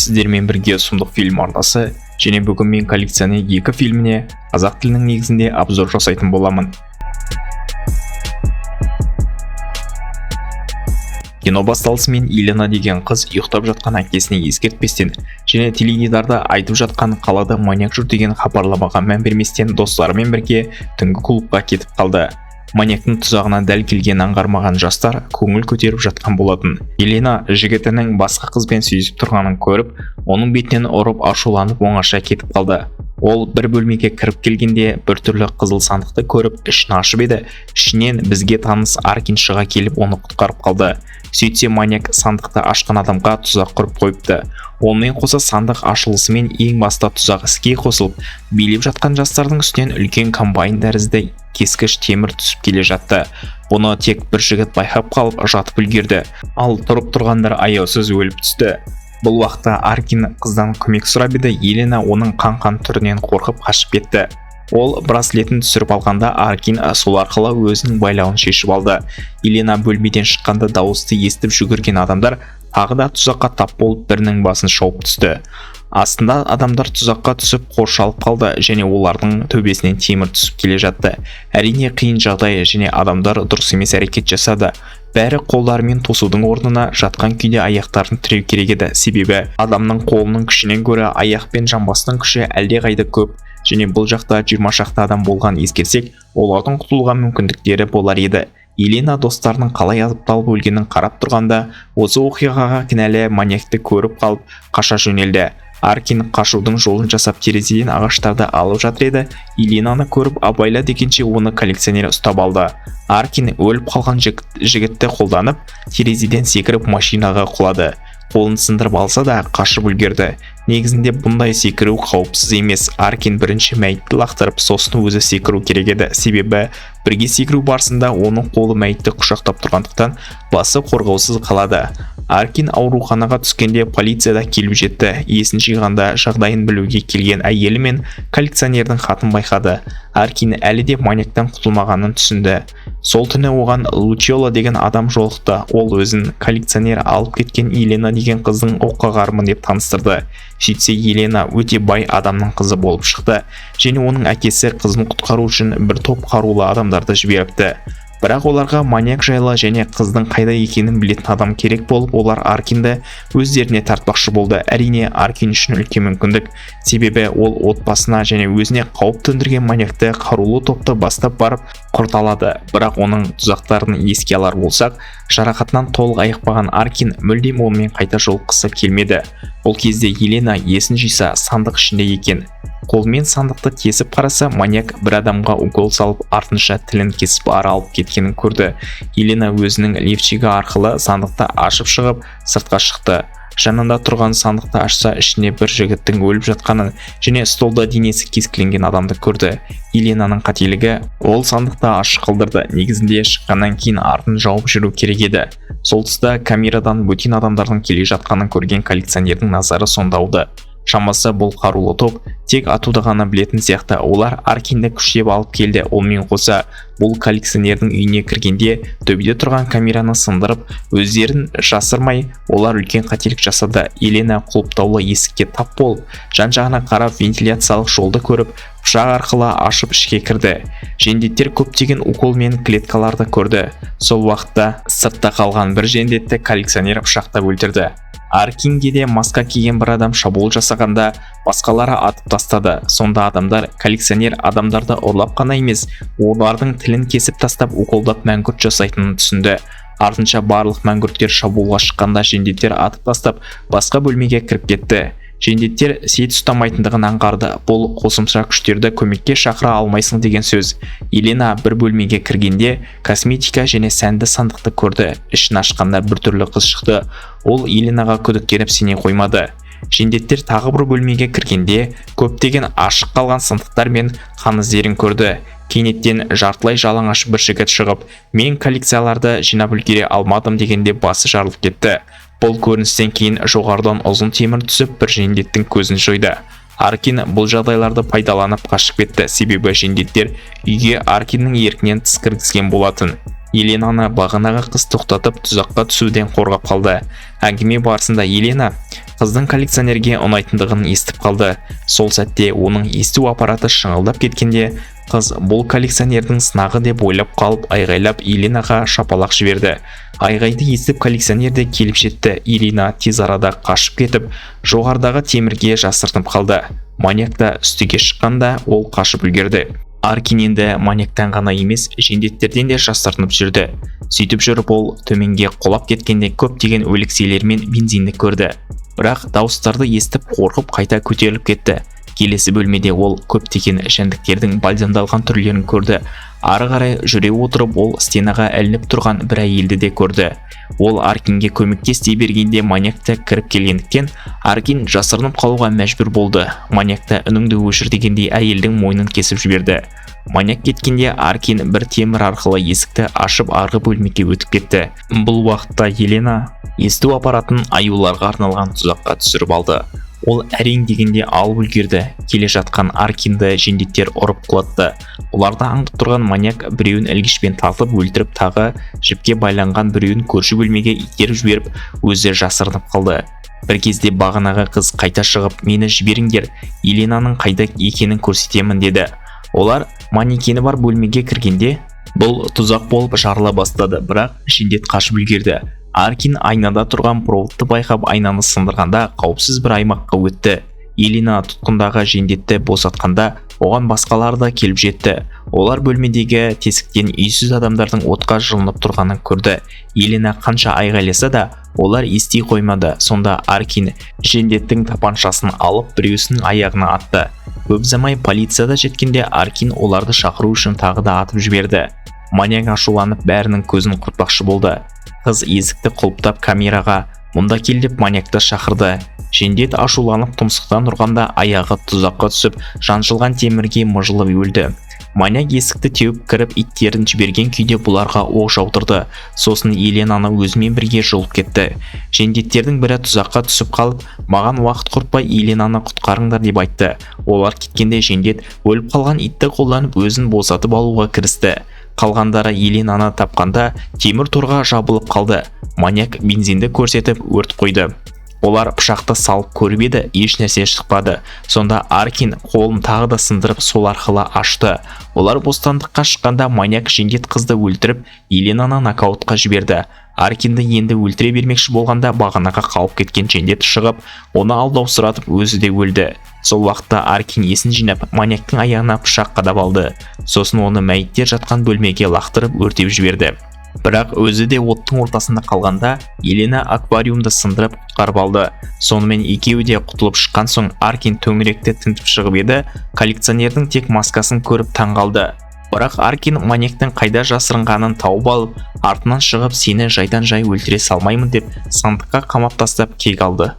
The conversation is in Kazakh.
Сіздермен бірге Сұмдық фильм арнасы және бүгін мен «Коллекционер 2» фильміне қазақ тілінің негізінде обзор жасайтын боламын. Кино басталысымен Елена деген қыз ұйықтап жатқан әкесіне ескертпестен және теледидарда айтып жатқан қалада маньяк жүр деген хабарламаға мән берместен достарымен бірге түнгі клубқа кетіп қалды. Маньяктың тұзағына дәл келгенін аңғармаған жастар көңіл көтеріп жатқан болатын. Елена жігітінің басқа қызбен сүйісіп тұрғанын көріп, оның бетінен ұрып, ашуланып оңаша кетіп қалды. Ол бір бөлмеге кіріп келгенде бір түрлі қызыл сандықты көріп, ішін ашып еді, ішінен бізге таныс Аркин шыға келіп, оны құтқарып қалды. Сөйтсе, маньяк сандықты ашқан адамға тұзақ құрып қойыпты. Онымен қоса сандық ашылысымен ең баста тұзақ іске қосылып, билеп жатқан жастардың үстінен үлкен комбайн тәрізді кескіш темір түсіп келе жатты. Бұны тек бір жігіт байқап қалып, жатып үлгерді, ал тұрып тұрғандар аяусыз өліп түсті. Бұл уақытта Аркин қыздан көмек сұрап еді, Елена оның қан-қан түрінен қорқып қашып кетті. Ол браслетін түсіріп алғанда, Аркин сол арқылы өзінің байлауын шешіп алды. Елена бөлмеден шыққанда дауысты естіп жүгірген адамдар тағы да тұзаққа тап болып, бірінің басын шауып түсті. Астында адамдар тұзаққа түсіп қоршалып қалды және олардың төбесінен темір түсіп келе жатты. Әрине, қиын жағдай және адамдар дұрыс емес әрекет жасады. Бәрі қолдарымен тосудың орнына жатқан күйде аяқтарын тіреу керек еді, себебі адамның қолының күшінен гөрі аяқ пен жамбастың күші әлдеқайда көп және бұл жақта 20 шақты адам болған ескерсек, олардың құтылуға мүмкіндіктері болар еді. Елена достарының қалай азапталып өлгенін қарап тұрғанда, осы оқиғаға кінәлі маньякты көріп қалып, қаша жөнелді. Аркин қашудың жолын жасап, терезеден ағаштарды алып жатыр еді, Еленаны көріп, абайла дегенше оны коллекционер ұстап алды. Аркин өліп қалған жігітті қолданып, терезеден секіріп машинаға құлады. Қолын сындырып алса да, қашып үлгерді. Негізінде бұндай секіру қауіпсіз емес. Аркин бірінші мәйітті лақтырып, сосын өзі секіру керек еді, себебі бірге секіру барысында оның қолы мәйітті құшақтап тұрғандықтан, басы қорғаусыз қалады. Аркин ауруханаға түскенде полиция да келіп жетті. Есін жиғанда жағдайын білуге келген әйелі мен коллекционердің хатын байқады. Аркин әлі де маньяктан құтылмағанын түсінді. Сол түні оған Лучиола деген адам жолықты. Ол өзін коллекционер алып кеткен Елена деген қыздың оққағарымын деп таныстырды. Сөйтсе, Елена өте бай адамның қызы болып шықты және оның әкесі қызын құтқару үшін бір топ қарулы адамдарды жіберіпті. Бірақ оларға маньяк жайлы және қыздың қайда екенін білетін адам керек болып, олар Аркинді өздеріне тартпақшы болды. Әрине, Аркин үшін үлкен мүмкіндік, себебі ол отбасына және өзіне қауіп төндірген маньякты қарулы топты бастап барып құрта алады. Бірақ оның тұзақтарын еске алар болсақ, жарақатынан толық айықпаған Аркин мүлдем онымен қайта жолыққысы келмеді. Бұл кезде Елена есін жиса, сандық ішінде екен. Қолымен сандықты тесіп қараса, маньяк бір адамға укол салып, артынша тілін кесіп ары алып кеткенін көрді. Елена өзінің лифчигі арқылы сандықты ашып шығып, сыртқа шықты. Жанында тұрған сандықты ашса, ішінде бір жігіттің өліп жатқанын және столда денесі кескіленген адамды көрді. Еленаның қателігі: ол сандықты ашық қалдырды. Негізінде шыққаннан кейін артын жауып жүру керек еді. Сол тұста камерадан бөтен адамдардың келе жатқанын көрген коллекционердің назары сонда ауды. Шамасы, бұл қарулы топ тек атуды ғана білетін сияқты. Олар Аркинді күштеп алып келді. Онымен қоса бұл коллекционердің үйіне кіргенде төбеде тұрған камераны сындырып, өздерін жасырмай, олар үлкен қателік жасады. Елена құлыптаулы есікке тап болып, жан-жағына қарап, вентиляциялық жолды көріп, пышақ арқылы ашып ішке кірді. Жендеттер көптеген укол мен клеткаларды көрді. Сол уақытта сыртта қалған бір жендетті коллекционер пышақтап өлтірді. Аркинге де маска киген бір адам шабуыл жасағанда, басқалары атып тастады. Сонда адамдар коллекционер адамдарды ұрлап қана емес, олардың тілін кесіп тастап, уколдап мәңгүрт жасайтынын түсінді. Артынша барлық мәңгүрттер шабуылға шыққанда, жендеттер атып тастап, басқа бөлмеге кіріп кетті. Жендеттер сет ұстамайтындығын аңғарды. Бұл қосымша күштерді көмекке шақыра алмайсың деген сөз. Елена бір бөлмеге кіргенде косметика және сәнді сандықты көрді. Ішін ашқанда біртүрлі қыз шықты. Ол Еленаға күдіктеніп, сене қоймады. Жендеттер тағы бір бөлмеге кіргенде көптеген ашық қалған сандықтар мен қан іздерін көрді. Кенеттен жартылай жалаңаш бір жігіт шығып, мен коллекцияларды жинап үлгере алмадым дегенде басы жарылып кетті. Бұл көріністен кейін жоғарыдан ұзын темір түсіп, бір жендеттің көзін жойды. Аркин бұл жағдайларды пайдаланып қашып кетті, себебі жендеттер үйге Аркиннің еркінен тыс кіргізген болатын. Еленаны бағанағы қыз тоқтатып, тұзаққа түсуден қорғап қалды. Әңгіме барысында Елена қыздың коллекционерге ұнайтындығын естіп қалды. Сол сәтте оның есту аппараты шыңылдап кеткенде, қыз бұл коллекционердің сынағы деп ойлап қалып, айғайлап Еленаға шапалақ жіберді. Айғайды естіп, коллекционер де келіп жетті. Елена тез арада қашып кетіп, жоғарыдағы темірге жасырынып қалды. Маньяк та үстіге шыққанда, ол қашып үлгерді. Аркин енді маньяктан ғана емес, жендеттерден де жасырынып жүрді. Сөйтіп жүріп ол төменге құлап кеткенде, көптеген өлекселер мен бензинді көрді. Бірақ дауыстарды естіп, қорқып, қайта көтеріліп кетті. Келесі бөлмеде ол көптеген жәндіктердің бальзамдалған түрлерін көрді. Ары қарай жүре отырып, ол стенаға ілініп тұрған бір әйелді де көрді. Ол Аркинге көмектес дей бергенде, маньяк та кіріп келгендіктен, Аркин жасырынып қалуға мәжбүр болды. Маньяк та үніңді өшір дегендей, әйелдің мойнын кесіп жіберді. Маньяк кеткенде, Аркин бір темір арқылы есікті ашып, арғы бөлмеге өтіп кетті. Бұл уақытта Елена есту аппаратын аюларға арналған тұзаққа түсіріп алды. Ол әрең дегенде алып үлгерді. Келе жатқан Аркинді жендеттер ұрып құлатты. Оларды аңдып тұрған маньяк біреуін ілгішпен тартып өлтіріп, тағы жіпке байланған біреуін көрші бөлмеге итеріп жіберіп, өзі жасырынып қалды. Бір кезде бағанағы қыз қайта шығып, «Мені жіберіңдер, Еленаның қайда екенін көрсетемін», – деді. Олар манекені бар бөлмеге кіргенде, бұл тұзақ болып жарыла бастады, бірақ жендет қашып үлгерді. Аркин айнада тұрған проводты байқап, айнаны сындырғанда, қауіпсіз бір аймаққа өтті. Елена тұтқындағы жендетті босатқанда, оған басқалары да келіп жетті. Олар бөлмедегі тесіктен үйсіз адамдардың отқа жылынып тұрғанын көрді. Елена қанша айғайласа да, олар ести қоймады. Сонда Аркин жендеттің тапаншасын алып, біреусінің аяғына атты. Көп ұзамай полиция да жеткенде, Аркин оларды шақыру үшін тағы да атып жіберді. Маньяк ашуланып, бәрінің көзін құртпақшы болды. Қыз есікті құлыптап, камераға «Мұнда кел» деп маньякты шақырды. Жендет ашуланып тұмсықтан ұрғанда, аяғы тұзаққа түсіп, жаншылған темірге мыжылып өлді. Маньяк есікті теуіп кіріп, иттерін жіберген күйде бұларға оқ жаудырды. Сосын Еленаны өзімен бірге жұлып кетті. Жендеттердің бірі тұзаққа түсіп қалып, «Маған уақыт құртпай, Еленаны құтқарыңдар», – деп айтты. Олар кеткенде, жендет өліп қалған итті қолданып, өзін босатып алуға кірісті. Қалғандары Еленаны тапқанда, темір торға жабылып қалды. Маньяк бензинді көрсетіп, өрт қойды. Олар пышақты салып көріп еді, еш нәрсе шықпады. Сонда Аркин қолын тағы да сындырып, сол арқылы ашты. Олар бостандыққа шыққанда, маньяк жендет қызды өлтіріп, Еленаны нокаутқа жіберді. Аркинді енді өлтіре бермекші болғанда, бағанаға қалып кеткен жендет шығып, оны алдаусыратып, өзі де өлді. Сол уақытта Аркин есін жинап, маньяктың аяғына пышақ қадап алды. Сосын оны мәйіттер жатқан бөлмеге лақтырып, өртеп жіберді. Бірақ өзі де оттың ортасында қалғанда, Елена аквариумды сындырып, құтқарып алды. Сонымен екеуі де құтылып шыққан соң, Аркин төңіректі тінтіп шығып еді, коллекционердің тек маскасын көріп таң қалды. Бірақ Аркин маньяктың қайда жасырынғанын тауып алып, артынан шығып, «Сені жайдан жай өлтіре салмаймын» деп, сандыққа қамап тастап, кек алды.